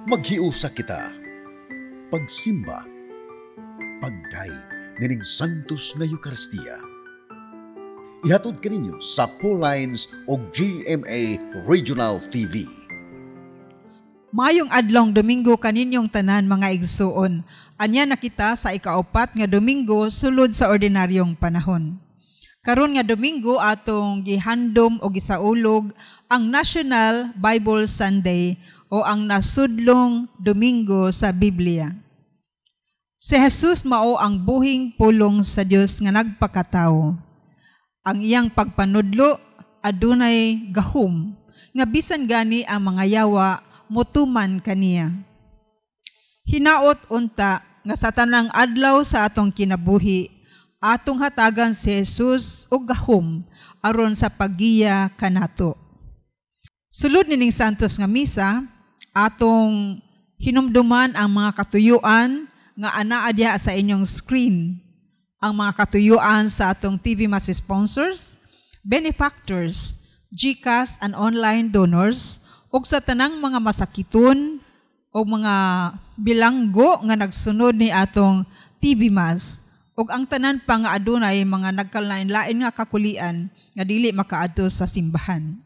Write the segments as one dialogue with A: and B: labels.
A: Maghiusa kita. Pagsimba. Pagdayeg nining Santos nga Eucharistia. Ihatod kaninyo sa Lines o GMA Regional TV.
B: Mayong adlong Domingo kaninyong tanan, mga igsuon. Anya na kita sa ikaupat nga Domingo sulod sa ordinaryong panahon. Karon nga Domingo, atong gihandom o gisaulog ang National Bible Sunday o ang nasudlong Domingo sa Biblia. Si Jesus mao ang buhing pulong sa Dios nga nagpakatawo. Ang iyang pagpanudlo adunay gahom nga bisan gani ang mga yawa motuman kaniya. Hinaot unta nga sa tanang adlaw sa atong kinabuhi, atong hatagan si Jesus og gahom aron sa paggiya kanato. Sulod nining Santos nga Misa, atong hinumduman ang mga katuyuan nga anaa diha sa inyong screen. Ang mga katuyuan sa atong TV Mass sponsors, benefactors, GCash and online donors, ug sa tanang mga masakiton o mga bilanggo nga nagsunod ni atong TV Mass, ug ang tanan pa nga adunay mga nagkalain-lain nga kakulian nga dili makaadto sa simbahan.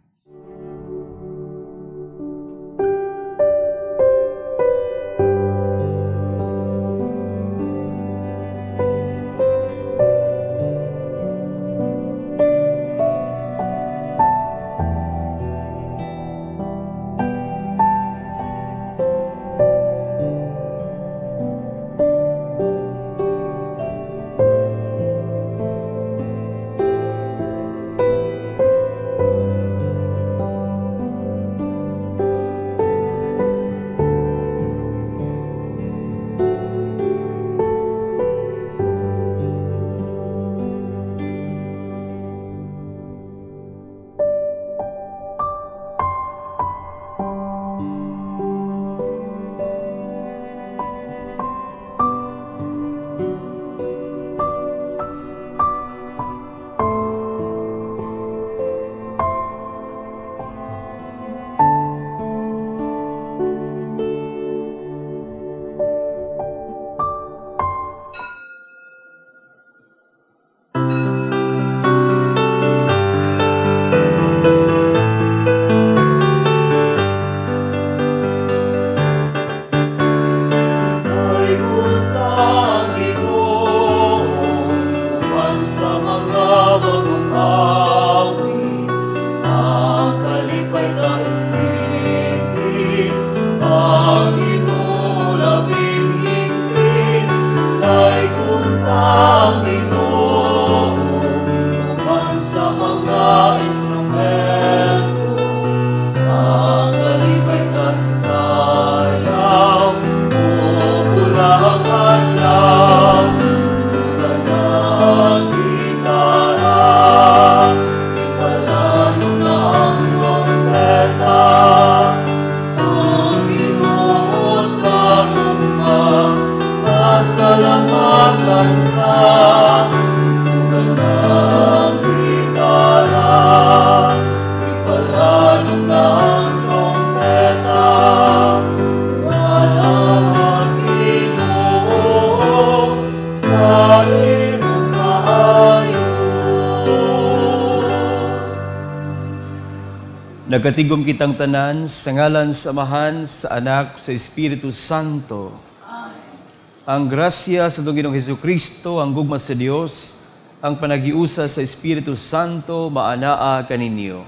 C: Nagatigom kitang tanan sa ngalan sa Amahan, sa Anak, sa Espiritu Santo. Amen. Ang grasya sa atong Ginoong Hesukristo, ang gugma sa Dios, ang panagiusa sa Espiritu Santo maanaa kaninyo.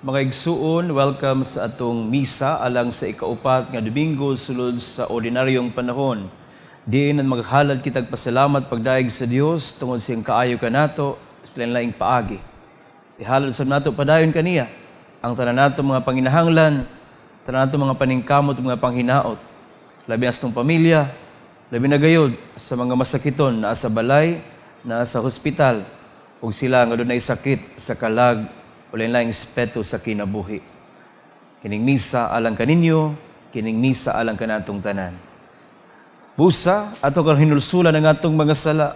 C: Mga igsuon, welcome sa atong misa alang sa ikaupat nga Domingo sulod sa ordinaryong panahon. Diin ang maghalad kitag pasalamat pagdayeg sa Dios tungod siyang kaayo kanato sa laing paagi. Ihalad sa nato padayon kaniya ang tanan nato mga panginahanglan, tanan nato mga paningkamot, mga panghinaot. Labi na sa atong pamilya, labi na gayod sa mga masakiton naa sa balay, naa sa hospital, ug sila nga dunay sakit sa kalag o lain-laing espeto sa kinabuhi. Kining misa alang kaninyo, kining misa alang kanatong tanan. Busa ato karon hinulsulan ang atong mga sala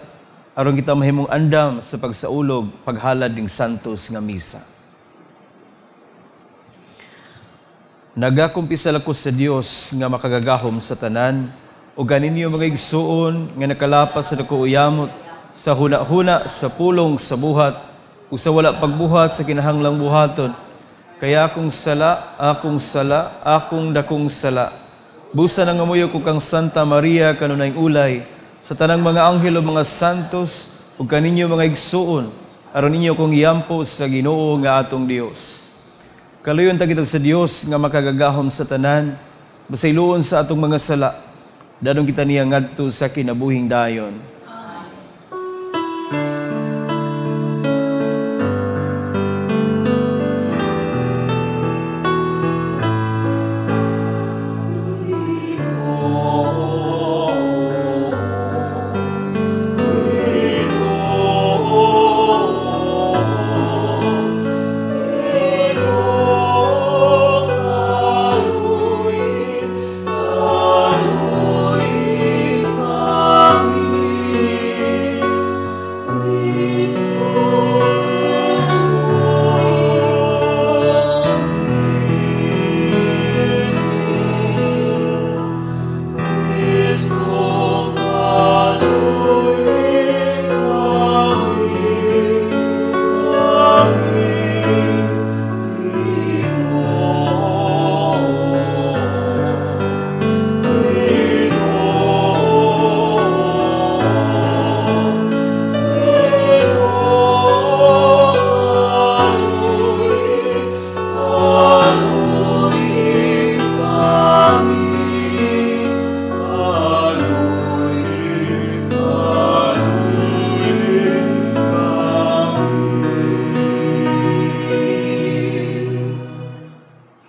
C: aron kita mahimong andam sa pagsaulog, paghalad ning Santos nga Misa. Nagakumpisal ako sa Dios nga makagagahom sa tanan, ug kaninyo mga igsuon nga nakalapas sa dako uyamot, sa huna-huna, sa pulong, sa buhat, ug sa wala pagbuhat sa kinahanglang buhaton. Kay akong sala, akong sala, akong dakong sala. Busa nangamuyo ko kang Santa Maria kanunayng ulay, sa tanang mga anghel ug mga santos, ug kaninyo mga igsuon, aron ninyo kong iampo sa Ginoo nga atong Dios. Kaluyon ta kita sa Dios nga makagagahom sa tanan, basayloon sa atong mga sala, dadong kita niya ngadto sa kinabuhing dayon.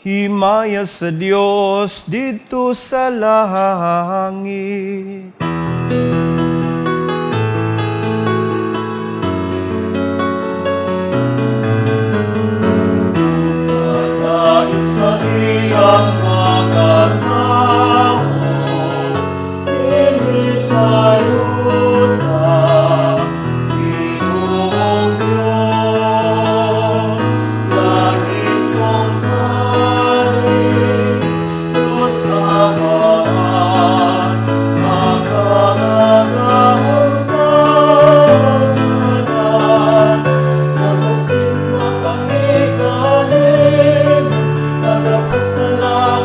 C: Himaya sa Dios didto sa langit.
D: Kadait sa iyang mga tao, dinhi sa yuta, Ginoong Diyos, langit mong hari, Diyos Amahan, makagagahom sa tanan, nagasimba kami kanimo, nagapasalamat.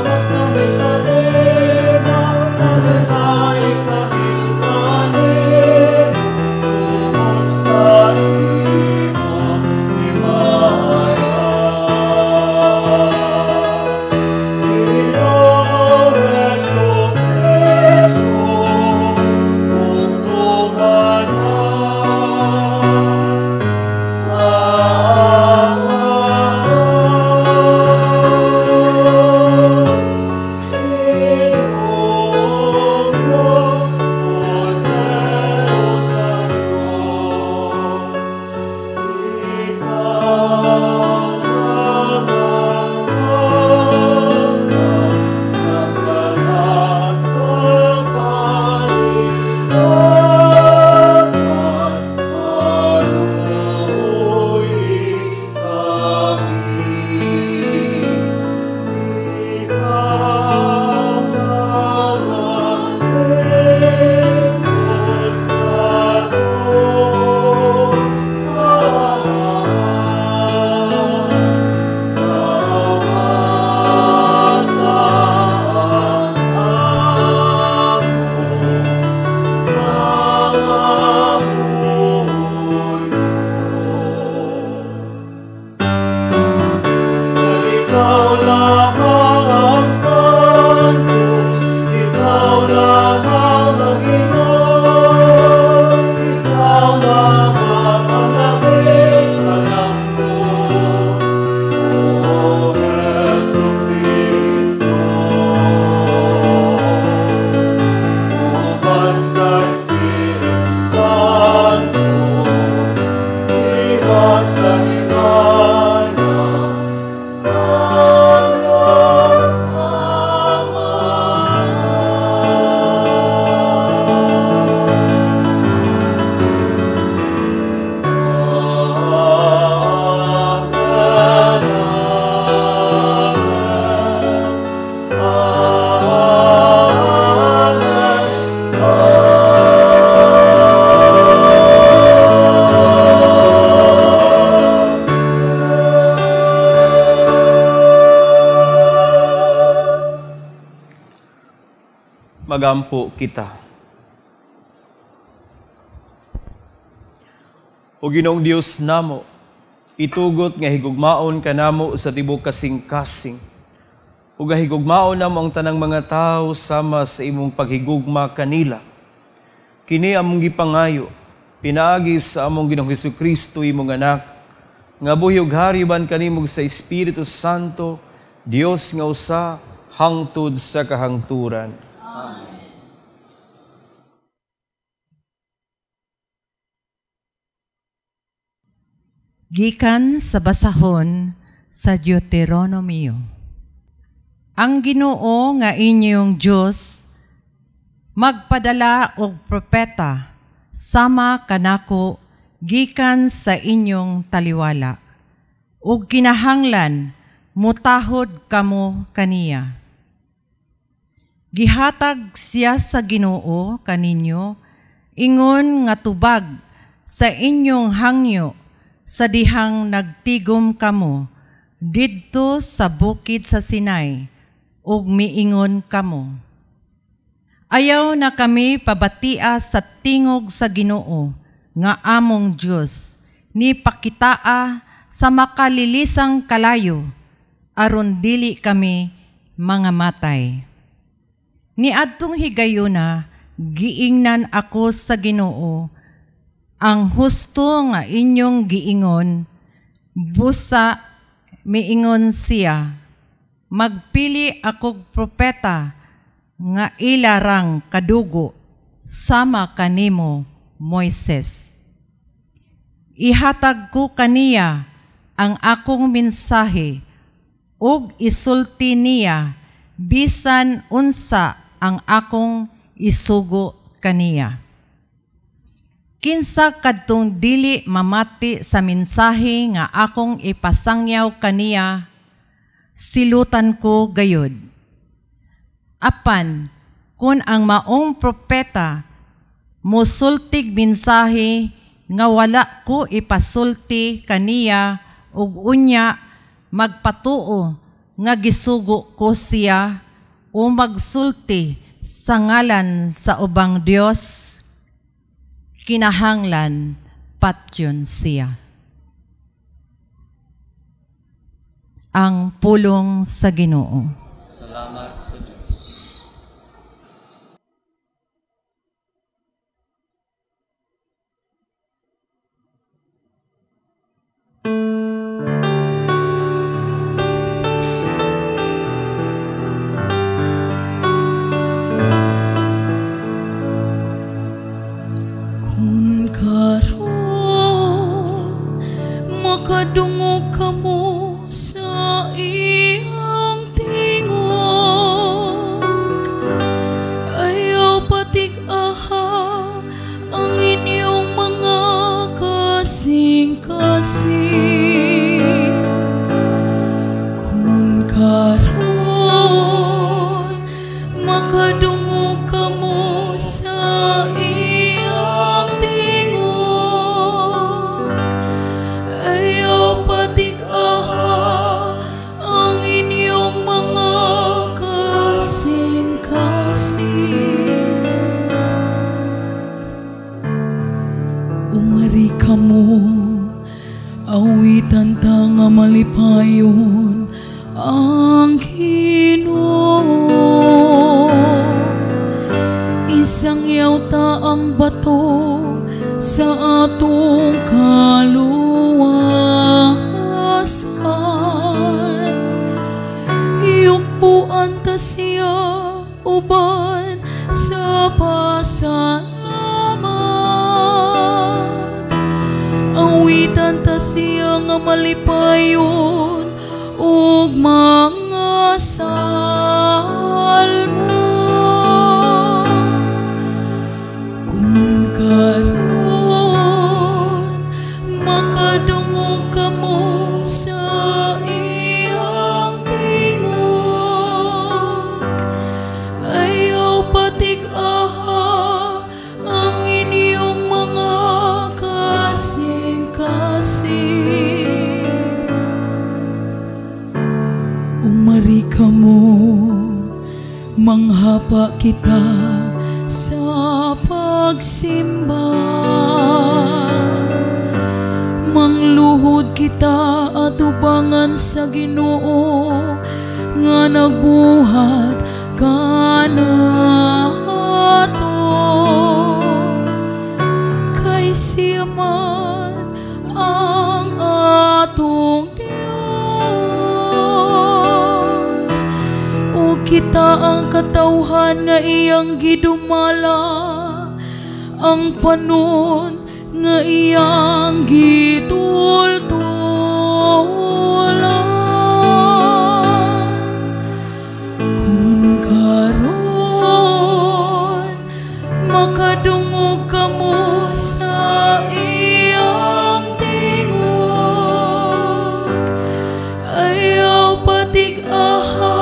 C: Magampo kita. O Ginoong Dios namo, itugot nga higugmaon kanamo sa tibok kasing-kasing. Ug higugmaon namo ang tanang mga tawo sama sa imong paghigugma kanila. Kini among gipangayo, pinaagi sa among Ginoong Hesukristo imong anak, nga buhi ug hari uban kanimo sa Espiritu Santo, Dios nga usa hangtod sa kahangturan.
D: Amen.
E: Gikan sa basahon sa Deuteronomio. Ang Ginoo nga inyong Dios magpadala og propeta sama kanako gikan sa inyong taliwala, ug kinahanglan mutahod kamo kaniya. Gihatag siya sa Ginoo kaninyo ingon nga tubag sa inyong hangyo sa dihang nagtigom kamo didto sa bukid sa Sinai, ug miingon kamo, ayaw na kami pabatia sa tingog sa Ginoo nga among Dios, ni pakitaa sa makalilisang kalayo, aron dili kami mga matay. Niadtong higayuna, giingnan ako sa Ginoo ang husto nga inyong giingon, busa miingon siya, magpili akog propeta nga ilarang kadugo sama kanimo Moises. Ihatag ko kaniya ang akong mensahe ug isulti niya bisan unsa ang akong isugo kaniya. Kinsa kadtong dili mamati sa mensahe nga akong ipasangyaw kaniya, silutan ko gayud. Apan kun ang maong propeta mosultig mensahe nga wala ko ipasulti kaniya ug unya magpatuo nga gisugo ko siya o magsulti sa ngalan sa ubang Dios, kinahanglan patyon siya. Ang pulong sa Ginoo.
D: Salamat sa Diyos. Kun karon makadungog kamo sa iyang tingog, ayaw patig-aha ang inyong mga kasing-kasing. Kun karon makadungog kamo sa iyang tingog, ayaw patig-aha ang inyong mga kasing-kasing. Umari kamo, awitan ta nga malipayon ang Ginoo. Isangyaw ta ang bato sa atong kaluwasan. Yugpuan ta siya uban sa pasalamat. Awitan ta siya nga malipayon ug mga salmo. Kung karon makadungog kamo sa iyang tingog, ayaw patig-aha ang inyong mga kasing-kasing. Umari kamo, Manghapa kita sa pagsimba, mangluhod kita atubangan sa Ginoo nga nagbuhat kanato. Kay siya man ang atong Dios, ug kita ang katawhan nga iyang gidumala, ang panon nga iyang gitultulan. Kun karon makadungog kamo sa iyang tingog, ayaw patig-aha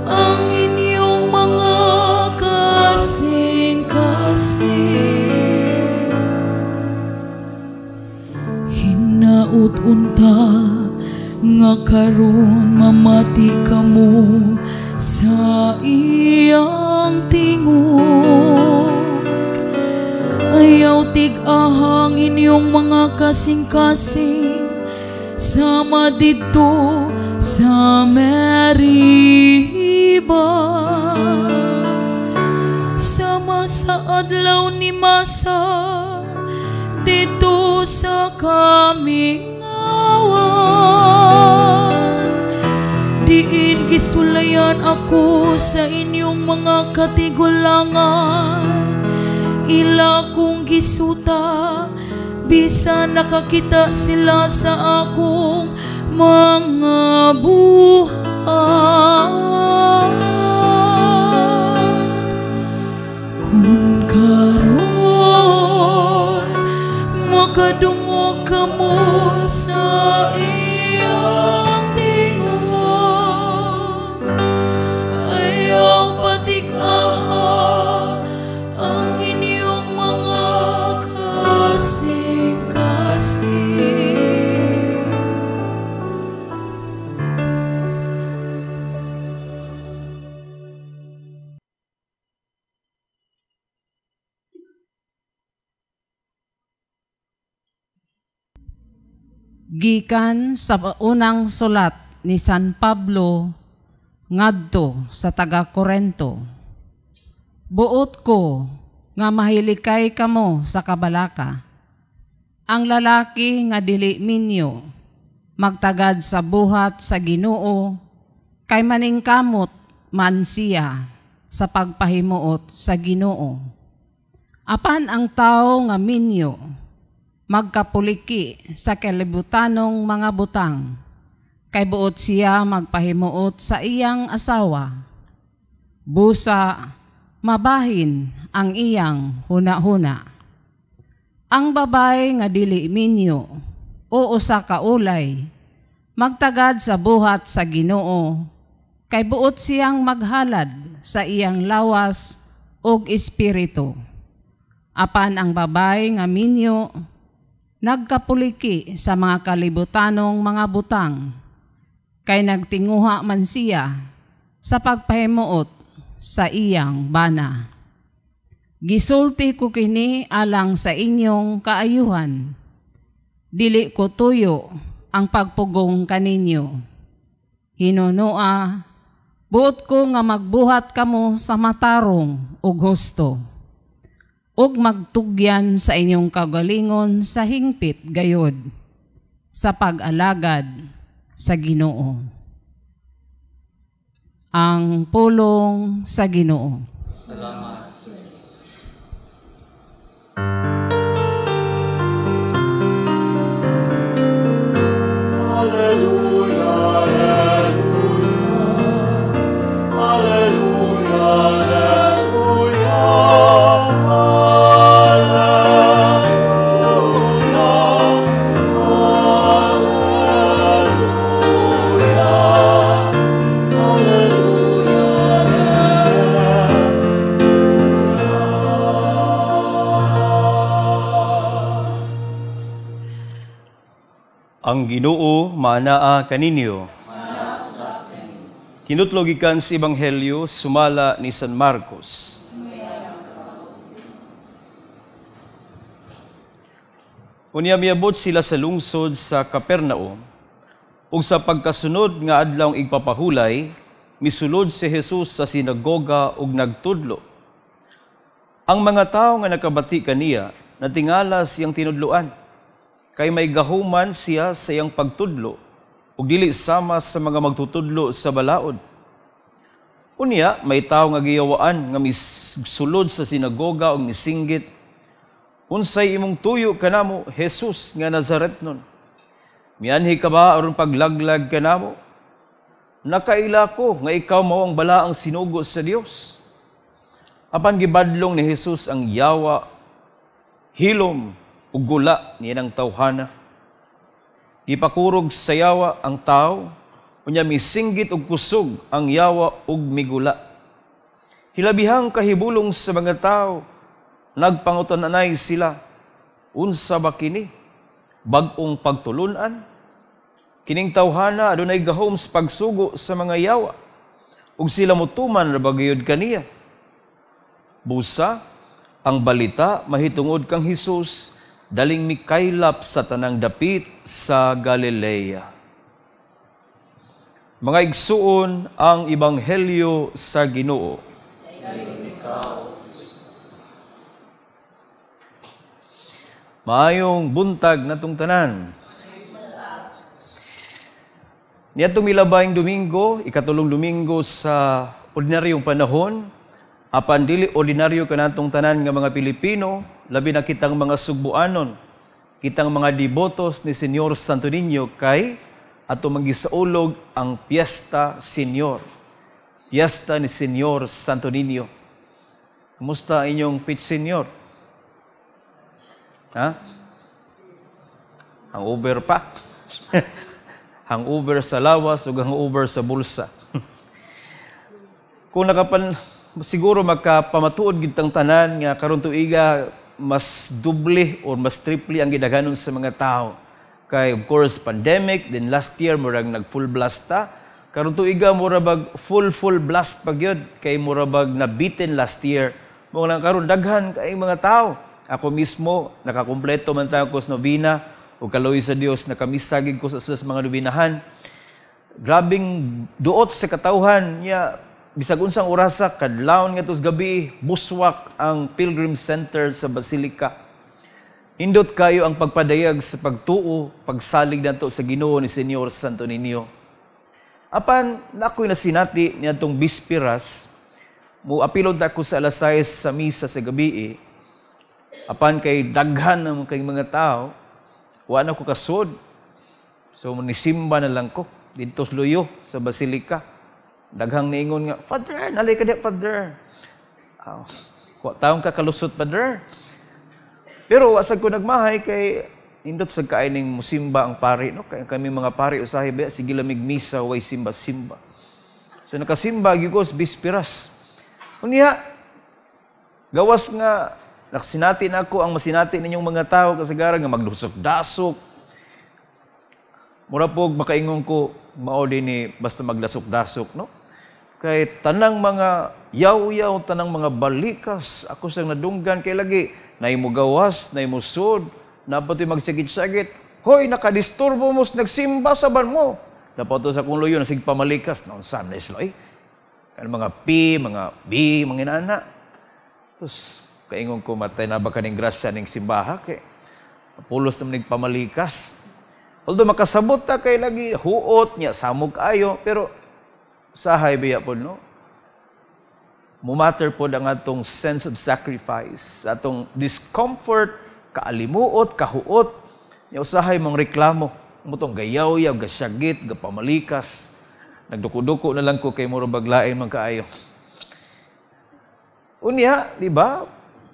D: ang inyong mga kasing-kasing. Hinaut unta nga karon mamati kamo sa iyang tingog. Ayaw tig-ahang inyong mga kasing-kasing sama didto sa Meriba, sama sa adlaw ni Masa didto sa kamingawan. Diin gisulayan ako sa inyong mga katigulangan, ila kong gisuta, bisan nakakita sila sa akong mga buhat. Kung karon makadungog kamo sa iyang tingog, ayaw patig-aha ang inyong mga kasing-kasing.
E: Gikan sa unang sulat ni San Pablo ngadto sa taga Korento. Buot ko nga mahilikay kamo sa kabalaka. Ang lalaki nga dili minyo magtagad sa buhat sa Ginoo, kay maningkamot man siya sa pagpahimuot sa Ginoo. Apan ang tawo nga minyo magkapuliki sa kalibutanong mga butang, kay buot siya magpahimuot sa iyang asawa. Busa, mabahin ang iyang huna-huna. Ang babay nga dili minyo o usa ka ulay, magtagad sa buhat sa Ginoo, kay buot siyang maghalad sa iyang lawas ug espiritu. Apan ang babay nga minyo nagkapuliki sa mga kalibutanong mga butang, kay nagtinguha man siya sa pagpahimuot sa iyang bana. Gisulti ko kini alang sa inyong kaayuhan. Dili ko tuyo ang pagpugong kaninyo. Hinunoa, buot ko nga magbuhat kamo sa matarong ug husto, ug magtugyan sa inyong kagalingon sa hingpit gayod sa pag-alagad sa Ginoo. Ang pulong sa Ginoo.
C: Salamat sa Diyos. Alleluia, alleluia, alleluia, alleluia. Ang Ginoo maanaa kaninyo. Kinutlo gikan sa Ebanghelyo sumala ni San Marcos. Unya miabot sila sa lungsod sa Capernaum, ug sa pagkasunod nga adlawng igpapahulay, misulod si Jesus sa sinagoga ug nagtudlo. Ang mga tawo nga nakabati kaniya natingala siyang tinudloan, kay may gahuman siya sa iyang pagtudlo ug dili sama sa mga magtutudlo sa balaod. Unya may tawo nga giyawaan nga misulod sa sinagoga ug misinggit, "Unsay imong tuyo kanamo, Jesus nga Nazaretnon? Mianhi ka ba aron paglaglag kanamo? Nakaila ko nga ikaw mao ang balaang sinugo sa Dios." Apan gibadlong ni Jesus ang yawa, hilom ug gula niyanang tawhana. Gipakurog sa yawa ang tawo, unya misinggit og kusog ang yawa ug migula. Hilabihang kahibulong sa mga tawo, nagpangutan-anay sila, "Unsa ba kini? Bag-ong pagtulun-an? Kining tawhana adunay gahom sa pagsugo sa mga yawa, ug sila motuman ra ba gayud kaniya?" Busa ang balita mahitungod kang Hesus daling mikaylap sa tanang dapit sa Galilea. Mga igsuon, ang Ebanghelyo sa Ginoo. Maayong buntag natong tanan. Niadtong milabayng Domingo, ikatulong Domingo sa ordinaryong panahon, apan dili ordinaryo kanatong tanan nga mga Pilipino, labi na kitang mga Sugbuanon, kitang mga debotos ni Señor Santo Niño, kay ato manggisaulog ang Piyesta Señor. Piyesta ni Señor Santo Niño. Kumusta ang inyong pitch, Señor? Ha? Hangover pa. Hangover sa lawas ug hangover sa bulsa. Kung nakapan siguro makapamatuod gid tang tanan nga karon tuiga mas doble or mas triple ang gidaghanon sa mga tao. Kay of course pandemic, then last year murag nag full blast ta. Karon tuiga mura bag full blast pa gyud kay mura bag nabitin last year. Mo lang karon daghan kay mga tao. Ako mismo nakakumpleto man ta ko sa nobina ug kaluoy sa Dios nakamisa gid ko sa mga nobinahan. Grabing duot sa katawhan niya, bisag unsang orasa kadlawon ngadto sa gabi, buswak ang Pilgrim Center sa Basilica. Indot kayo ang pagpadayag sa pagtuo, pagsalig nato sa Ginoo ni Señor Santo Niño. Apan nakoy nasinati niadtong bispiras, mo apilod ako sa alas 6 sa misa sa gabi. Apan kay daghan ng kay mga tao, wa na ko kasud. So nisimba na lang ko didto sa Luyo sa Basilica. Daghang niingon nga, "Father, nalay ka diha, Father." Wa taong kakalusot, Father. Pero wa sad ko nagmahay kay indot sad kaay ning musimba ang pari, no? Kay kami mga pari usahay ba sige lamig misa way simba-simba. So nakasimba gyud ko sa bispiras. Unya gawas nga naksinati na ako ang masinati ninyong mga tao kasagaran nga magdusok-dasok. Mura pog makaingon ko mao din ni basta magdasok-dasok, no? Kay tanang mga yaw-yaw, tanang mga balikas, ako sang nadunggan kay lagi nay mo gawas, nay mo sud, napatoy magsagit-sagit. Hoy, nakadisturbo mo, nagsimba sa ban mo. Dapat sa akong luyo nasig pamalikas, naunsa na sila eh. Kan mga P, mga B, mga inana. Tapos kaingon ko, matay na ba kaning grasya ning simbaha kay pulos naman ning pamalikas. Although makasabot ta kay lagi huot niya samog ayo, pero sahay biya pod, no? Mumatter pod ang atong sense of sacrifice, atong discomfort, kaalimuot, kahuot. Nya usahay mong reklamo, mutong gayaw-yaw, gasyagit, gapamalikas. Nagduko-duko na lang ko kay mura baglain man kaayo. Unya, di ba?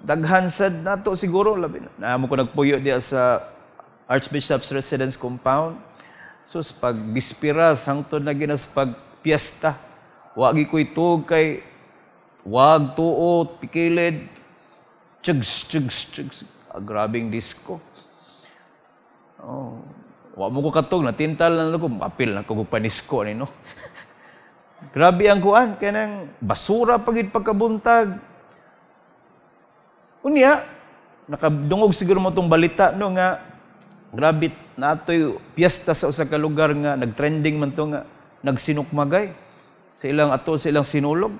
C: Daghan sad nato siguro labi na. Naamo ko nagpuyo diya sa Archbishop's Residence Compound. So sa pagbispiras hangtod na ginas pag piyesta. Wa gi koy tuog kay wag tuot pikilid. Chugs chugs chugs. Grabing disco. Oh, wa mo ko katog natintal na ko apil na ko panisko ni, no. Grabe ang kuan, kanang basura pagid pagkabuntag. Unya, nakadungog siguro mo tong balita, no, nga grabe natoy piyesta sa usa ka lugar nga nagtrending man to nga nagsinukmagay sa ilang ato sa ilang sinulog.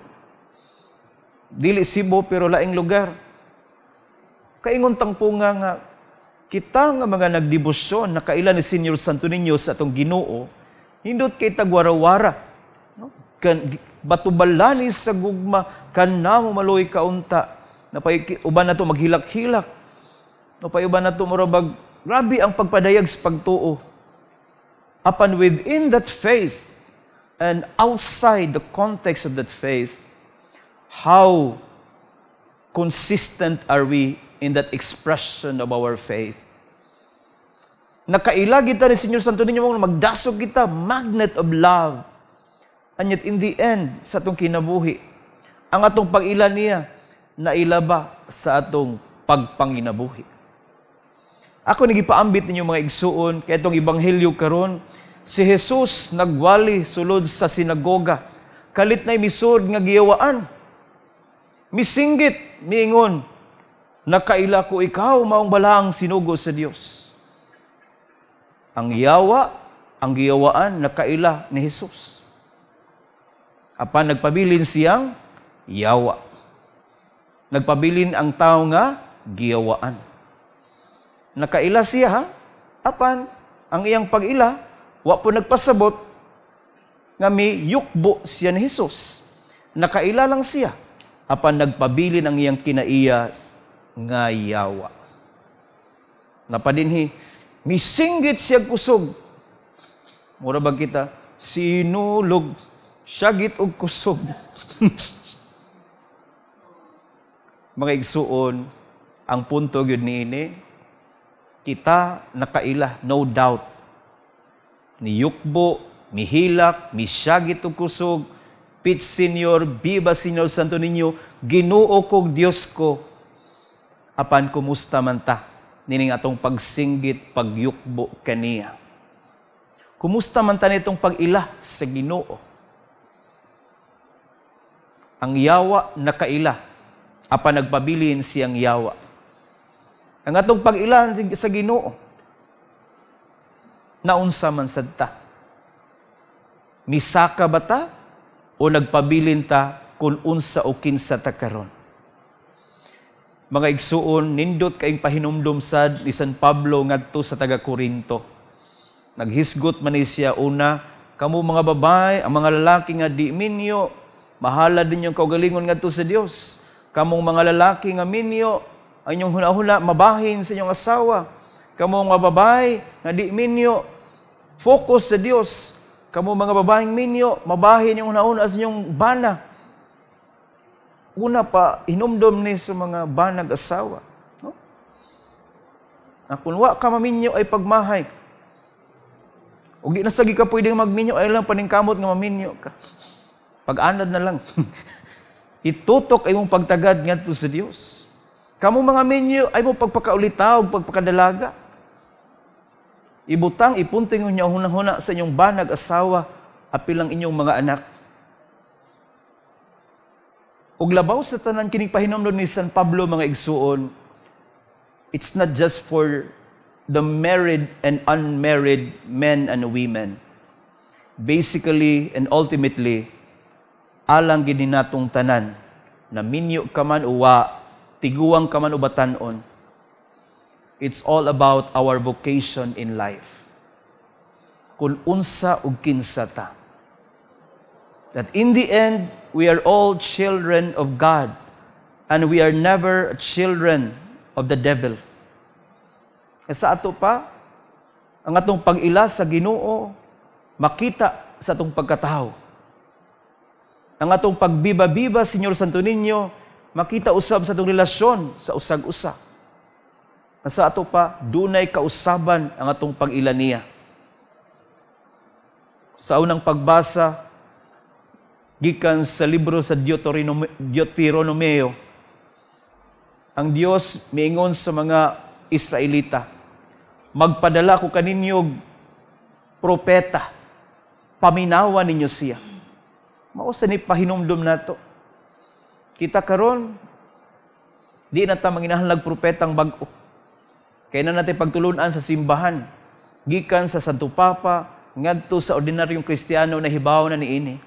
C: Dili Cebu pero laing lugar. Kaingon tang punga nga kita nga mga nagdebosyon nakaila ni Senyor Santo Niño sa atong Ginoo, hindot kay tagwarawara, no? Kan batubalani sa gugma kanamo maluoy kaunta. Napay uban nato maghilak-hilak. Napay uban nato murabag grabe ang pagpadayag sa pagtuo. Apan within that faith and outside the context of that faith, how consistent are we in that expression of our faith? Nakaila kita ni Senyor Santo Niño, magdasok kita, magnet of love. And yet in the end, sa atong kinabuhi, ang atong pag-ila niya, naila ba sa atong pagpanginabuhi? Ako nagipaambit ninyo mga igsuon, kay itong ebanghelyo karon, si Jesus nagwali sulod sa sinagoga. Kalit na'y misud nga giyawaan. Misinggit, miingon, nakaila ko ikaw, maong balaang sinugo sa Dios. Ang yawa, ang giyawaan, nakaila ni Jesus. Apan nagpabilin siyang yawa. Nagpabilin ang tao nga giyawaan. Nakaila siya, ha? Apan ang iyang pag-ila, wa po nagpasabot nga miyukbo siya ni Jesus. Nakaila lang siya, apan nagpabilin ang iyang kinaiya nga yawa. Napadinhi, misinggit siya kusog. Mura ba kita, sinulog, syagit og kusog. Mga igsuon, ang punto gyud niini, kita nakaila, no doubt. Niyukbo, mihilak, misyagit og kusog, Pit Senior, Viva Senyor Santo Niño, Ginoo kog Dios ko. Apan kumusta man ta nining atong pagsinggit, pagyukbo kaniya? Kumusta man ta nitong pag-ila sa Ginoo? Ang yawa nakaila, apan nagpabilin siyang yawa. Ang atong pag-ila sa Ginoo, naunsa man sad ta? Misaka ba ta o nagpabilin ta kung unsa o kinsa ta karon? Mga igsuon, nindot kaayong pahinumdum sad ni San Pablo ngadto sa taga Korinto. Naghisgot man ni siya una, kamo mga babae, ang mga lalaki nga di minyo, mahala din yung kaugalingon ngadto sa Dios. Kamong mga lalaki nga minyo, ang inyong huna-huna mabahin sa inyong asawa. Kamong mga babae nga di minyo, focus sa Dios. Kamo mga babaeng minyo, mabahin yung huna-huna sa inyong bana. Una pa, hinumdum ni sa mga banag asawa. No? Na kung wa ka maminyo ay pagmahay. Ug di na sagi ka pwedeng magminyo, ay lang paningkamot nga maminyo ka. Pag-anad na lang. Itutok ay mong pagtagad ngadto sa Dios. Kamo mga minyo ay mo pagpakaulitaw, pagpakadalaga. Ibutang, ipunting niyo hunahuna sa inyong banag asawa, apil ang inyong mga anak. Ug labaw sa tanan kining pahinumdom ni San Pablo mga igsuon, it's not just for the married and unmarried men and women. Basically and ultimately, alang gid natong tanan na minyo ka man o wa, tiguang ka man o batan-on. It's all about our vocation in life. Kung unsa ug kinsa ta. That in the end, we are all children of God and we are never children of the devil. Sa ato pa, ang atong pag-ila sa Ginoo makita sa atong pagkatawo. Ang atong pagbiba-biba, Senyor Santo Niño, makita usab sa atong relasyon sa usag-usa. Sa ato pa, dunay kausaban ang atong pag-ila niya. Sa unang pagbasa, gikan sa libro sa Deuteronomio, ang Dios miingon sa mga Israelita, magpadala ko kaninyo propeta, paminawan ninyo siya. Mao sa ni pahinumdom nato. Kita karon di na ta manginahanglag propetang bag-o. Kay na natin pagtulunan sa simbahan gikan sa Santo Papa ngadto sa ordinaryong Kristiyano na hibaw na niini.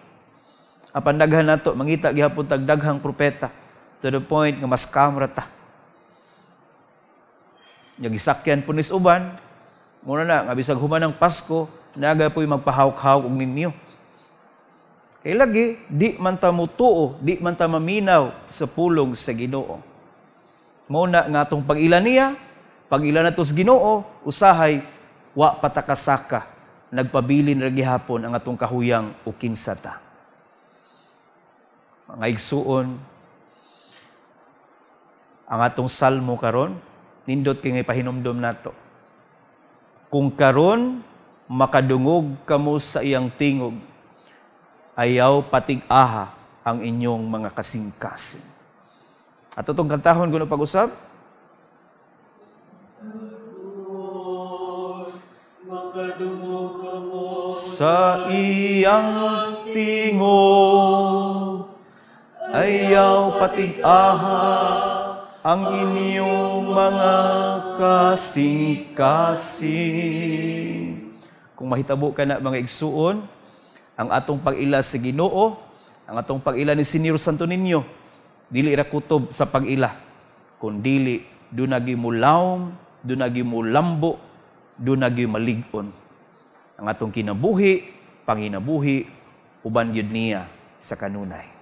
C: Apan daghan nato mangita gihapon tag daghang propeta to the point nga mas kamra ta. Nya gisakyan po nis uban, muna na nga bisag human ang Pasko naga po'y magpahawk-hawk og ninyo. Kay lagi di man ta mutuo, di man ta maminaw sa pulong sa Ginoo. Mao na nga atong pag-ila niya, pag-ila nato sa Ginoo, usahay wa patakasaka, nagpabilin ra gihapon ang atong kahuyang o kinsa ta. Mga igsuon, ang atong salmo karon nindot kay pahinumdom nato. Kung karon makadungog kamo sa iyang tingog, ayaw patig-aha ang inyong mga kasing-kasing. At itong kantahon kuno pag-usab, sa iyang tingog, ayaw patig-aha ang inyong mga kasing-kasing. Kung mahitabo ka na mga igsuon, ang atong pag-ila sa Ginoo, ang atong pag-ila ni Señor Santo Niño, dili ra kutob sa pag-ila, kundili dunagi mulawom, dunagi mulambo, dunagi malig-on. Ang atong kinabuhi, panginabuhi, uban gyud niya sa kanunay.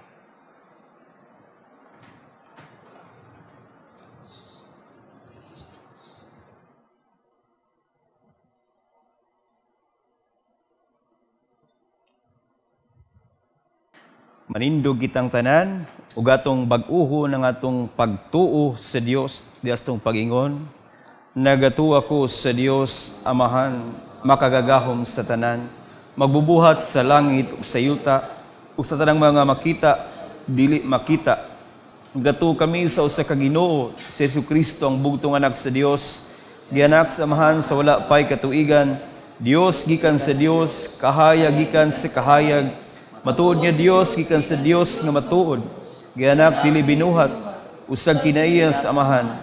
C: Manindog kitang tanan ug atong bag-uho ng atong pagtuo sa Dios diastong pag-ingon. Nagatuo ako sa Dios Amahan, makagagahom sa tanan, magbubuhat sa langit ug sa yuta ug sa tanang mga makita dili makita. Gatuo kami sa usa ka Ginoo, si Jesucristo ang bugtong anak sa Dios, gianak sa Amahan sa wala pay katuigan, Dios gikan sa Dios, kahayag gikan sa kahayag, matuod nga Dios gikan sa Dios nga matuod, gianak dili binuhat, usag kinaiya sa Amahan.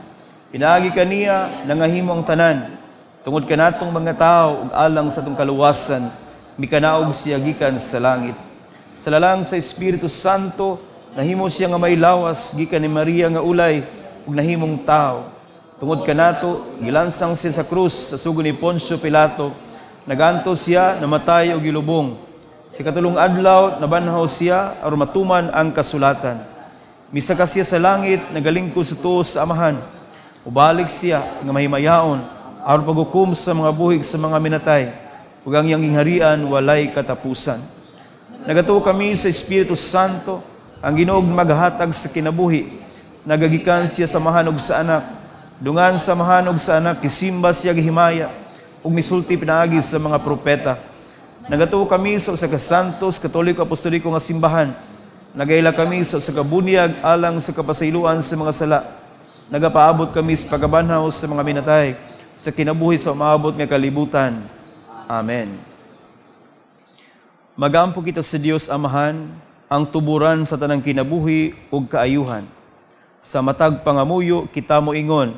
C: Pinaagi kaniya nangahimo ang tanan, tungod kanatong mga tawo ug alang sa atong kaluwasan, mikanaog siya gikan sa langit. Sa lalang sa Espiritu Santo, nahimo siya nga may lawas gikan ni Maria nga ulay ug nahimong tawo. Tungod kanato, gilansang siya sa krus sa sugo ni Poncio Pilato. Nagantos siya, namatay ug gilubong. Sa katulong adlaw, nabanhaw siya aron matuman ang kasulatan. Misaka siya sa langit, nagalingkod sa tuo sa Amahan. Ubalik siya nga mahimayaon aron paghukom sa mga buhig sa mga minatay, ug ang iyang gingharian walay katapusan. Nagatuo kami sa Espiritu Santo, ang Ginoo maghatag sa kinabuhi. Nagagikan siya sa Amahan ug sa Anak. Dungan sa Amahan ug sa Anak, gisimba siya gihimaya ug misulti pinaagi sa mga propeta. Nagatuo kami sa usa ka Santos Katoliko Apostoliko nga simbahan. Nagaila kami sa usa ka bunyag alang sa kapasayloan sa mga sala. Nagapaabot kami sa pagkabanhaw sa mga minatay, sa kinabuhi sa umaabot nga kalibutan. Amen. Magampo kita sa Dios Amahan, ang tuburan sa tanang kinabuhi ug kaayuhan. Sa matag pangamuyo kita moingon,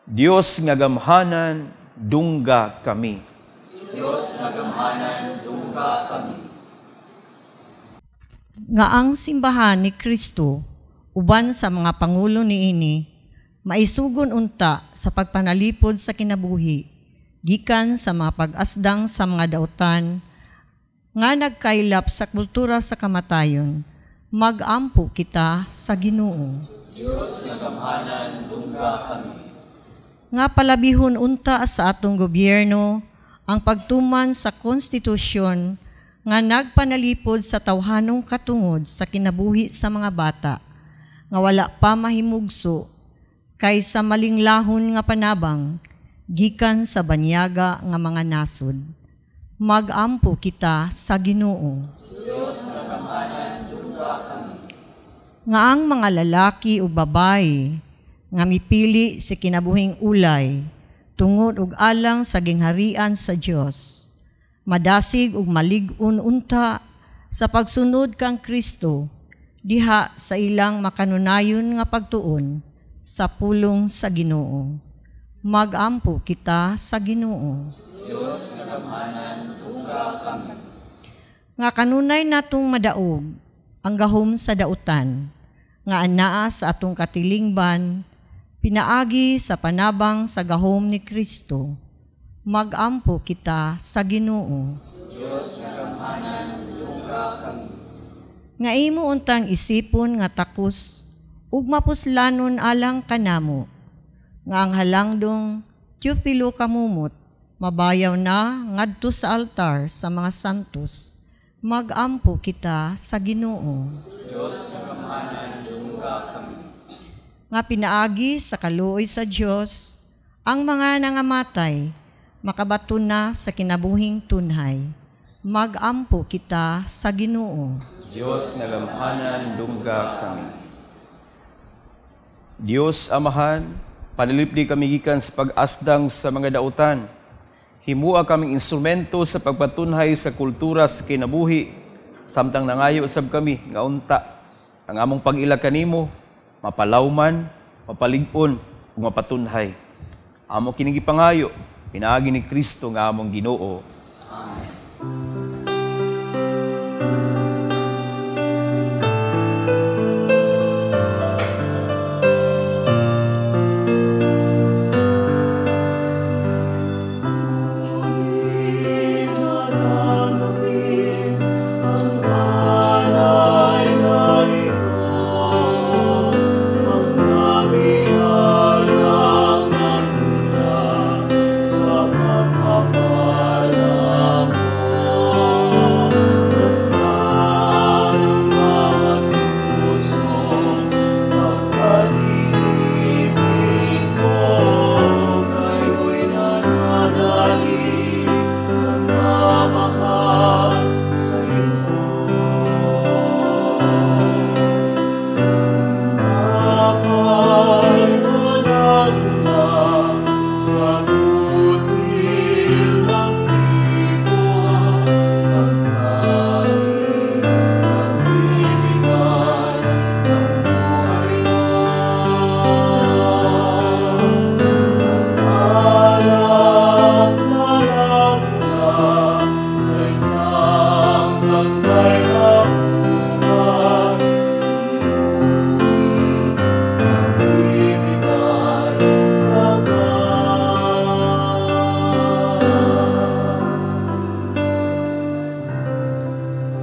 C: Dios nga gamhanan, dungga kami.
D: Dios nga gamhanan, dungga kami.
F: Nga ang simbahan ni Kristo uban sa mga pangulo niini maisugon unta sa pagpanalipod sa kinabuhi gikan sa mga pag-asdang sa mga dautan nga nagkaylap sa kultura sa kamatayon. Magampo kita sa Ginoo.
D: Dios nga gamhanan, dungga kami.
F: Nga palabihon unta sa atong gobyerno ang pagtuman sa konstitusyon nga nagpanalipod sa tawhanong katungod sa kinabuhi sa mga bata nga wala pa mahimugso kaysa malinglahon nga panabang gikan sa banyaga nga mga nasod. Magampo kita sa Ginoo.
D: Dios nga gamhanan, dungga kami.
F: Nga ang mga lalaki o babae nga mipili sa kinabuhing ulay tungod og alang sa gingharian sa Dios, madasig ug malig-on unta sa pagsunod kang Kristo diha sa ilang makanunayon nga pagtuon sa pulong sa Ginoo. Magampo kita sa Ginoo.
G: Dios nga gamhanan, dungga kami.
F: Nga kanunay natong madaog ang gahom sa dautan nga anaa sa atong katilingban pinaagi sa panabang sa gahom ni Kristo. Magampo kita sa Ginoo.
G: Dios nga gamhanan, dungga kami.
F: Nga imo untang isipon nga takos ug mapuslanon alang kanamo nga ang halangdong Teofilo kamumot mabayaw na ngadto sa altar sa mga santos. Magampo kita sa Ginoo.
G: Dios nga gamhanan, dungga kami.
F: Nga pinaagi sa kaluoy sa Dios ang mga nangamatay makabaton na sa kinabuhing tunhay. Magampo kita sa Ginoo.
C: Dios nga gamhanan, dungga kami. Dios Amahan, panalipdi kami gikan sa pag-asdang sa mga dautan. Himua kaming instrumento sa pagpatunhay sa kultura sa kinabuhi. Samtang nangayo usab kami nga unta ang among pag-ila kanimo, mapalawman, mapalig-on ug mapatunhay. Amo kining gipangayo pinaagi ni Kristo nga among Ginoo.
G: Amen.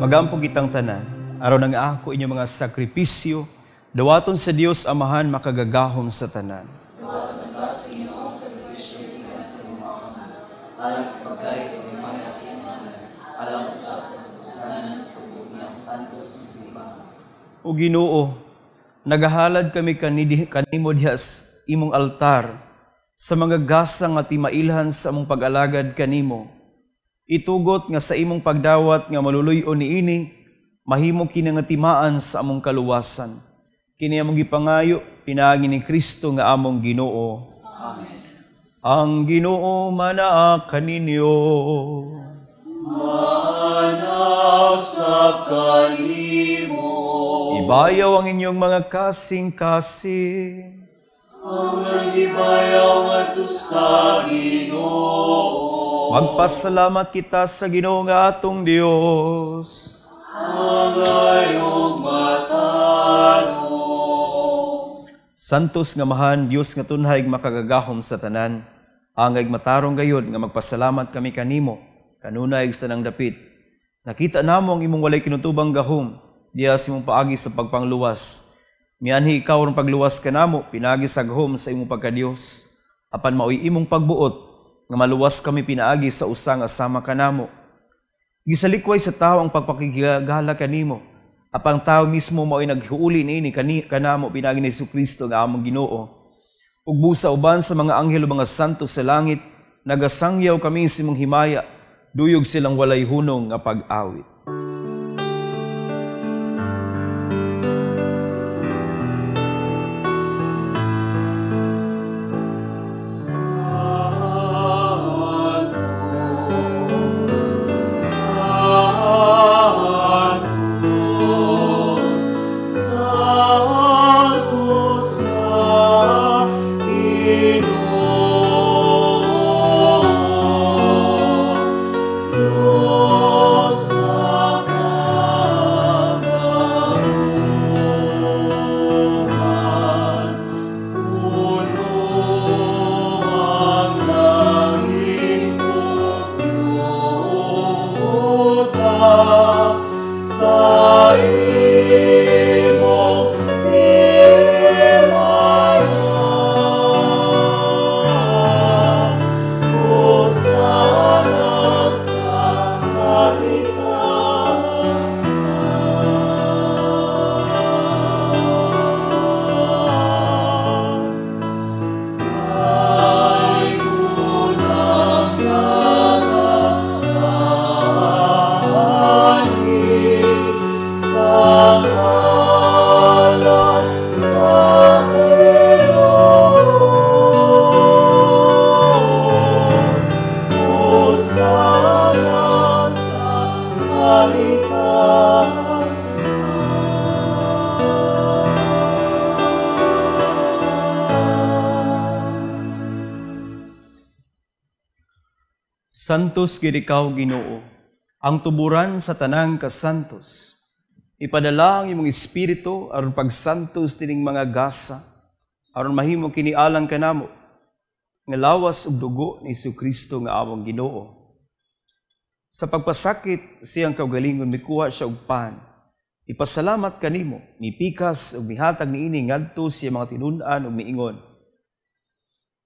C: Magampo kitang tanan, aron ang ako inyong mga sakripisyo, dawaton sa Dios Amahan makagagahom sa tanan.
G: Dawaton ba sa Ginoo ang sakripisyo gikan sa imong mga alang sa pagdayeg ug himaya sa iyang ngalan, alang usab sa katusanan sa tubod niyang santos nga simbahan.
C: O Ginoo, nagahalad kami kanimo diha sa imong altar sa mga gasa nga timailhan sa among pag-alagad kanimo. Itugot nga sa imong pagdawat nga maluluy-on niini, mahimo kini nga timaan sa among kaluwasan. Kini among gipangayo pinaagi ni Kristo nga among Ginoo.
G: Amen.
C: Ang Ginoo manaa kaninyo.
G: Manaa sa kanimo.
C: Ibayaw ang inyong mga kasing-kasing.
G: Ang nagibayaw ngadto sa Ginoo.
C: Magpasalamat kita sa Ginoo nga atong Dios.
G: Angayong matarong.
C: Santos nga mahan, Dios nga tunhay makagagahom sa tanan. Angay matarong gayod nga magpasalamat kami kanimo, kanunay sa tanang dapit. Nakita namo ang imong walay kinutubang gahom, diha sa imong paagi sa pagpangluwas. Mianhi ikaw ang pagluwas kanamo, pinaagi sa gahom sa imong pagkadiyos. Apan maoy imong pagbuot nga maluwas kami pinaagi sa usa nga sama kanamo. Gisalikway sa tao ang pagpakigala kanimo, apang tao mismo mao'y naghuuli niini kanamo pinaagi ni Jesucristo nga among Ginoo. Ug busa uban sa mga anghel ug mga santo sa langit, nagasangyaw kami sa imong himaya, duyog silang walay hunong nga pag-awit.
G: Santos, Santos,
C: Santos gid ikaw, Ginoo, ang tuburan sa tanang kasantos. Ipadala ang imong espiritu aron pagsantos tining mga gasa, aron mahimo kini alang kanamo nga lawas ug dugo ni Hesukristo nga among Ginoo. Sa pagpasakit siyang kaugalingon, mikuha siya og pan. Ipasalamat kanimo, mipikas ug mihatag niini ngadto sa iyang mga tinun-an ug miingon: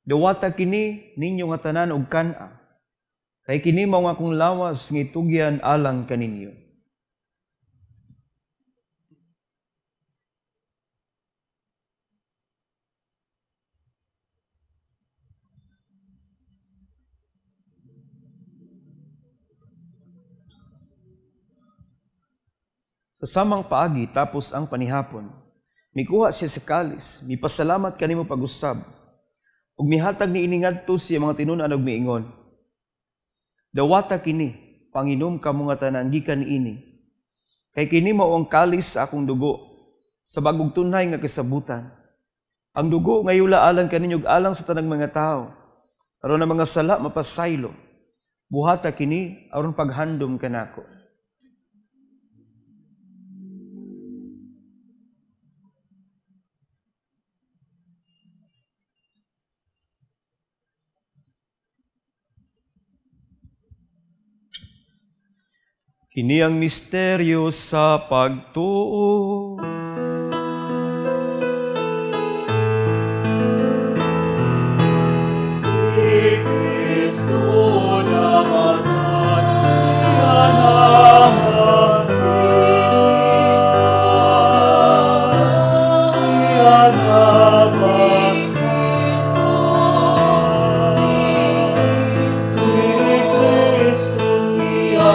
C: Dawata kini ninyo nga tanan og kan-a, kay kini mao nga akong lawas nga itugyan alang kaninyo. Sa samang paagi tapos ang panihapon, mikuha siya sa kalis, mipasalamat kanimo pag-usab, ug mihatag niini ngadto sa iyang mga tinun-an ug miingon: Dawata kini, panginom kamo nga tanan gikan niini. Kay kini mao ang kalis sa akong dugo, sa bagong tunhay nga kasabutan. Ang dugo nga yula alang kaninyo ug alang sa tanang mga tawo, aron ang mga sala mapasaylo. Buhata kini aron paghandom kanako. Kini ang misteryo sa pagtuo.
G: Si Kristo namatay, siya naman. Si Kristo naman, siya naman. Si Kristo, si Kristo, si Kristo, siya.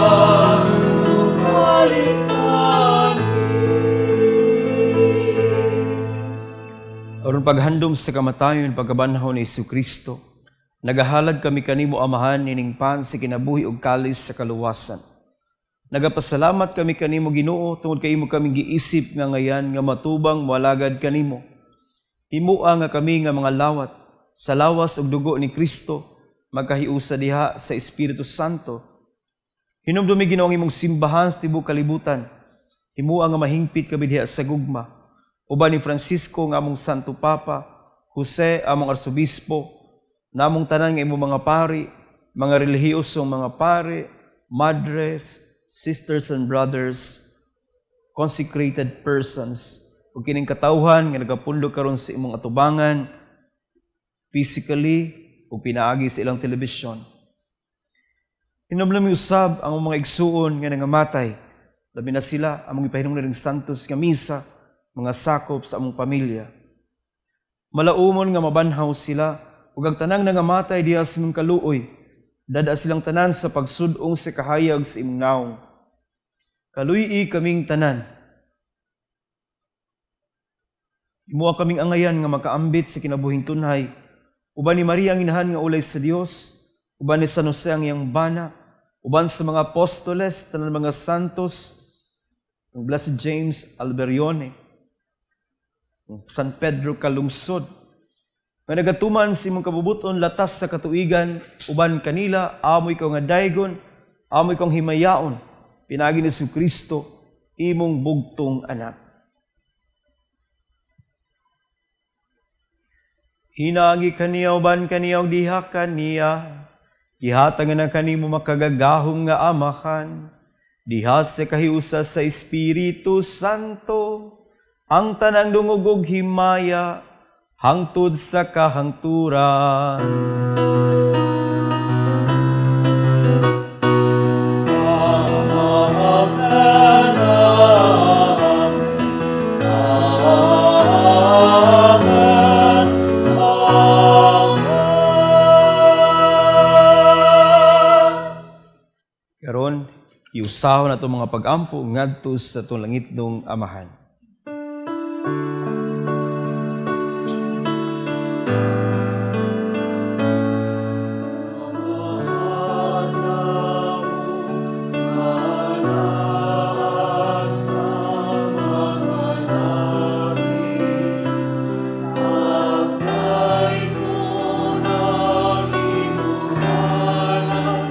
C: Aron paghandom sa kamatayon pagkabanhaw ni Hesukristo, nagahalad kami kanimo Amahan nining pan sa kinabuhi ug kalis sa kaluwasan. Nagapasalamat kami kanimo Ginoo tungod kay imo kaming giisip nga ngayan nga matubang moalagad kanimo. Himoa nga kami nga mga lawat sa lawas ug dugo ni Kristo magkahiusa diha sa Espiritu Santo. Hinumdumi Ginoo ang imong simbahan sa tibuok kalibutan. Himoa nga mahingpit kami diha sa gugma. Uban ni Francisco nga among Santo Papa, Jose among Arsobispo, namong tanan nga imong mga pari, mga relihiyosong mga pari, madres, sisters and brothers, consecrated persons, ug kining katawhan nga nagapundo karon sa imong atubangan, physically ug pinaagi sa ilang telebisyon. Hinumdumi usab ang mga igsuon nga nangamatay, labi na sila among ipahinungdan ng santos nga misa, mga sakop sa among pamilya. Malaumon nga mabanhaw sila, ug ang tanang nangamatay diha sa imong kaluoy, dada silang tanan sa pagsud-ong sa kahayag sa imong naong. Kaluy-i kaming tanan. Himoa kaming angayan nga makaambit sa kinabuhing tunhay, uban ni Maria ang inahan nga ulay sa Dios, uban ni San Jose ang iyang bana, uban sa mga apostoles, tanan mga santos, ang Blessed James Alberione, San Pedro Calungsod, nga nagatuman sa imong kabubuton latas sa katuigan, uban kanila, amoy ko nga daygon, amoy kong himayaon, pinaagi ni Hesukristo, imong bugtong anak. Hinagi kaniya uban kaniya og diha kaniya, ihatag na kanimo makagagahom nga amahan, diha sa kahiusa sa Espiritu Santo, ang tanang dungog og himaya hangtod sa kahangturan.
G: Amen, amen, amen, amen.
C: Karon, iusahon ato mga pag-ampo ngadto sa atong langitnong Amahan.
G: Pagday ko ng imong anak,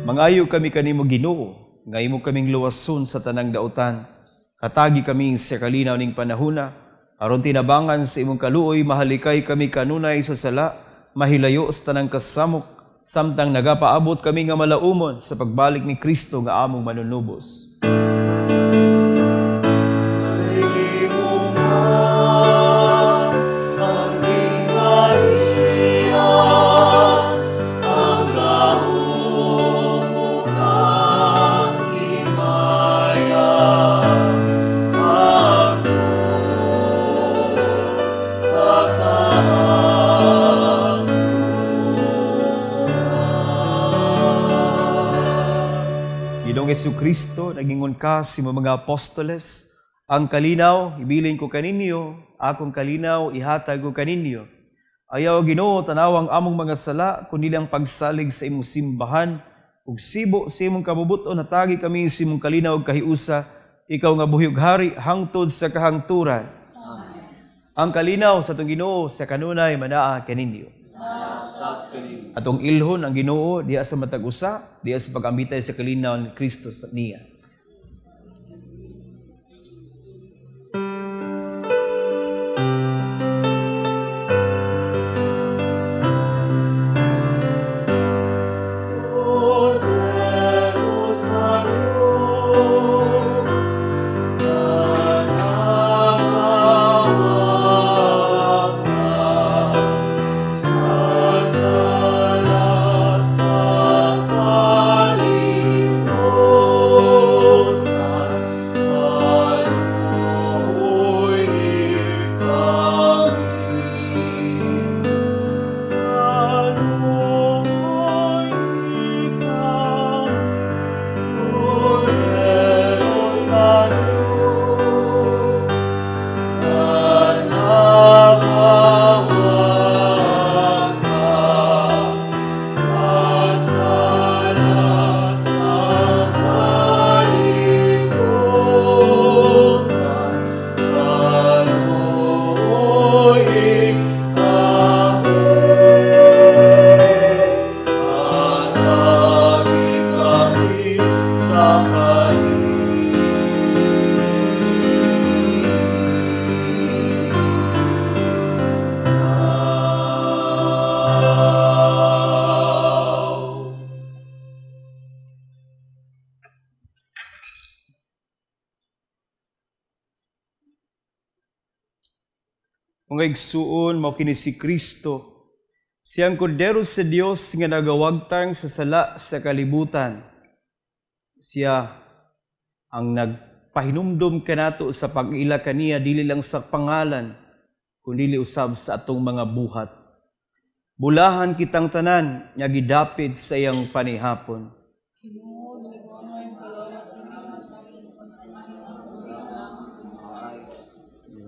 C: Mangayo kami kanimo Ginoo, nga imo kaming luwason sa tanang dautan. Hatagi kami sa kalinaw ning panahuna, aron tinabangan sa imong kaluoy mahalikay kami kanunay sa sala, mahilayo sa tanang kasamok, samtang nagapaabot kami nga malaumon sa pagbalik ni Kristo nga among manunubos. Jesucristo, nagingon ka sa imong mga apostoles, ang kalinaw ibilin ko kaninyo, akong kalinaw ihatag ko kaninyo. Ayaw Ginoo tanawang among mga sala, kundi ang pagsalig sa imong simbahan, ug sibo sa imong kabubuton, hatagi kami sa imong kalinaw ug kahiusa, ikaw nga buhi ug hari hangtod sa kahangturan. Amen. Ang kalinaw sa atong Ginoo sa kanunay manaa kaninyo. Atong ilhon ang Ginoo diha sa matag usa, diha sa pag-ambitay sa kalinaw ni Kristo sa niya. Mga igsuon, mao kini si Kristo, siyang kordero sa Dios nga nagawagtang sa sala sa kalibutan. Siya ang nagpahinumdom kanato sa pag-ila kaniya dili lang sa pangalan, kundi usab sa atong mga buhat. Bulahan kitang tanan nga gidapit sa iyang panihapon.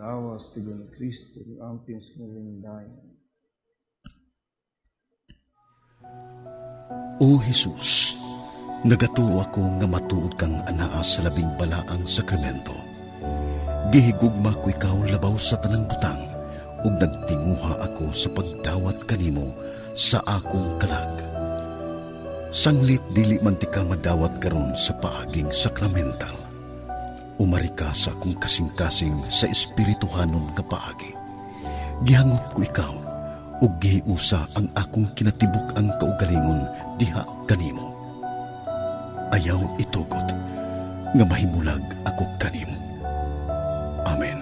C: Lawas tigo ni Kristo, ang amping sinulingdayan.
A: O Jesus, nagatuo ako nga matuod kang anaa sa labing balaang sakramento. Gihigugma ko ikaw labaw sa tanang butang, ug nagtinguha ako sa pagdawat kanimo sa akong kalag. Sanglit dili man tika madawat karon sa paaging sakramental. Umari ka sa akong kasing-kasing sa espirituhanon nga paagi. Gihangop ko ikaw, ug gihiusa ang akong kinatibuk ang kaugalingon diha kanimo. Ayaw itugot nga mahimulag ako kanimo. Amen.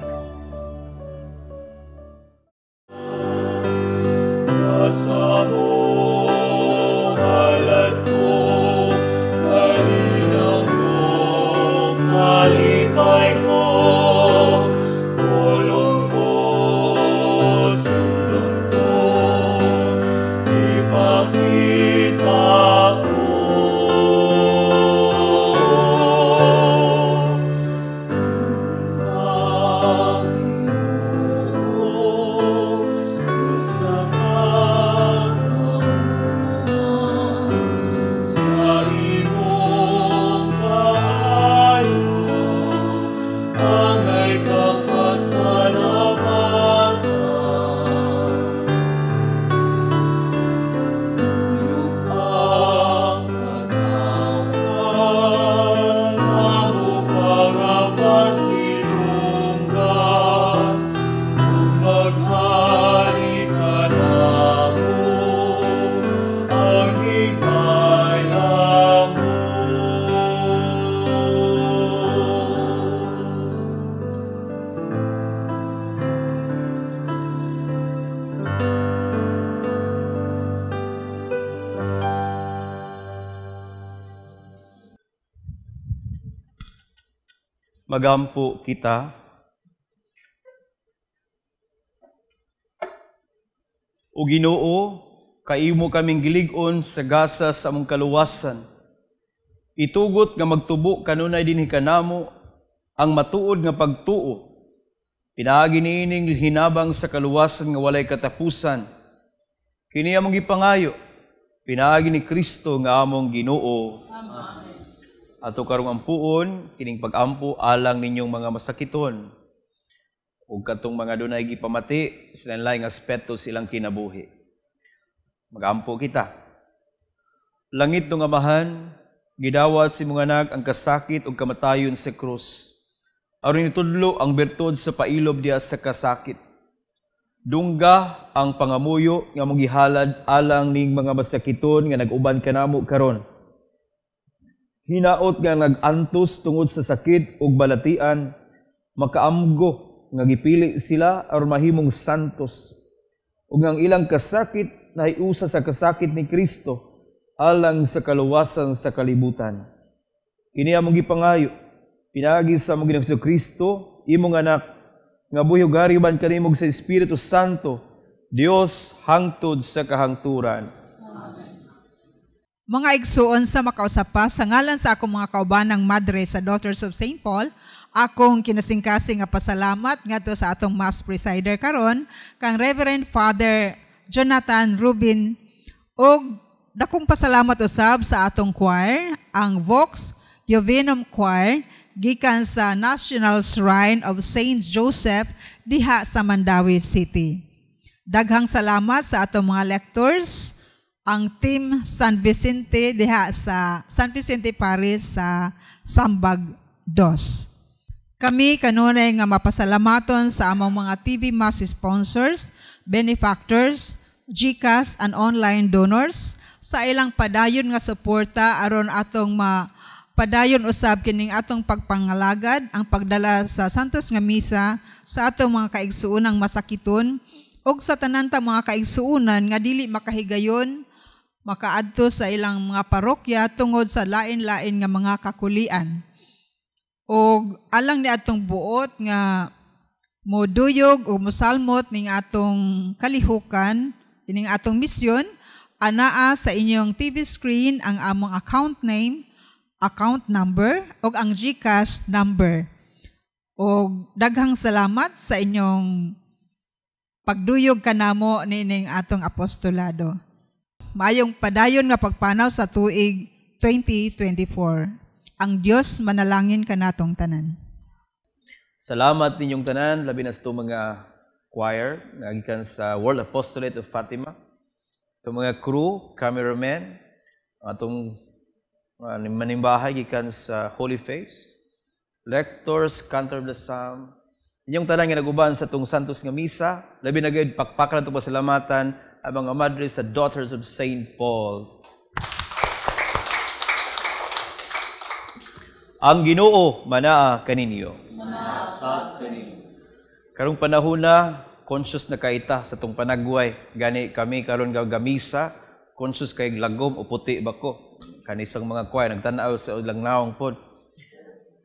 D: Kalipay ko, pulong ko, sundon ko, ipakita ko.
C: Magampo kita. O Ginoo, kaimo kaming gilig-on sa gasa sa among kaluwasan. Itugot nga magtubo kanunay dinhi kanamo ang matuod nga pagtuo. Pinaagi niining hinabang sa kaluwasan nga walay katapusan. Kini among gipangayo, pinaagi ni Kristo nga among Ginoo.
D: Amen.
C: Ato karong ampuon, kining pag-ampo alang ninyong mga masakiton ug katong mga dunay gipamati sa laing aspeto silang kinabuhi. Mag-ampo kita. Langit ng Amahan, gidawat si imong anak ang kasakit ug kamatayon sa krus. Aron itudlo ang bertud sa pailob diha sa kasakit. Dungga ang pangamuyo nga among gihalad alang ning mga masakiton nga nag-uban kanamo karon. Hinaot nga nag-antos tungod sa sakit ug balatian, makaamgo nga gipili sila aron mahimong santos. Ug ang ilang kasakit nahiusa sa kasakit ni Kristo alang sa kaluwasan sa kalibutan. Kini among gipangayo, pinaagi sa among Ginoong Kristo, imong anak, nga buhi ug hari uban kanimo sa Espiritu Santo, Dios hangtod sa kahangturan.
B: Mga igsuon sa makausapa, sa ngalan sa akong mga kaubanang madre sa Daughters of St. Paul, akong kinasingkasing nga pasalamat ngadto sa atong Mass Presider karon kang Reverend Father Jonathan Rubin, og dakong pasalamat usab sa atong choir, ang Vox Jovenum Choir gikan sa National Shrine of St. Joseph diha sa Mandaue City. Daghang salamat sa atong mga lectors, ang Team San Vicente diha sa San Vicente Parish sa Sambag Dos. Kami kanunay nga mapasalamaton sa among mga TV Mass sponsors, benefactors, GCash and online donors sa ilang padayon nga suporta aron atong mapadayon usab kining atong pagpangalagad ang pagdala sa Santos nga Misa sa atong mga kaigsuonang masakiton ug sa tanan ta mga kaigsuonan nga dili makahigayon makaadto sa ilang mga parokya tungod sa lain-lain nga mga kakulian. Og alang ni atong buot nga moduyog o mosalmot ning atong kalihukan, kining atong misyon, anaa sa inyong TV screen ang among account name, account number, ug ang GCash number. Og daghang salamat sa inyong pagduyog kanamo niining atong apostolado. Maayong padayon nga pagpanaw sa tuig 2024. Ang Dios manalangin kanatong tanan.
C: Salamat ninyong tanan, labi na sa itong mga choir nga gikan sa World Apostolate of Fatima, itong mga crew, cameraman, atong manimbahay gikan sa Holy Face, lectors, cantor of the psalm, inyong tanan nga naguban sa itong Santos nga Misa, labi na gayud pakpakan itong pasalamatan ang mga madre sa Daughters of St. Paul. Ang Ginoo manaa kaninyo.
G: Manaa sa kaninyo.
C: Karong panahon na, conscious na kaita sa tong panagway. Gani kami karon gagamisa, conscious kay lagom o puti ba ko. Kanisang mga kway, nagtanaw sa ulang naong pod.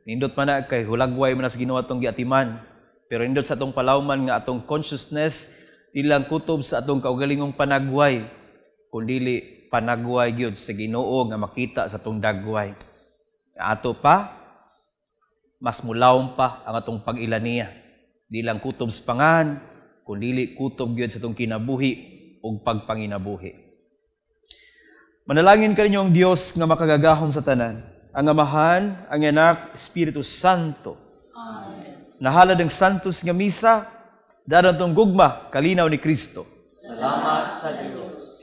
C: Nindot man na kay hulagway man sa Ginoo atong giatiman. Pero nindot sa atong palawman nga atong consciousness, ilang kutob sa atong kaugalingong panagway, kundili panagway gyud sa Ginoo nga makita sa atong dagway. Ato pa, mas mulawom pa ang atong pag-ilaniya. Di lang kutob sa pangan, kundili kutob gyud sa atong kinabuhi ug pagpanginabuhi. Manalangin kaninyo ang Dios nga makagagahom sa tanan, ang Amahan, ang Anak, Espiritu Santo.
G: Amen.
C: Nahalad ang Santos nga Misa, dadan tong gugma, kalinaw ni Kristo.
G: Salamat sa Dios.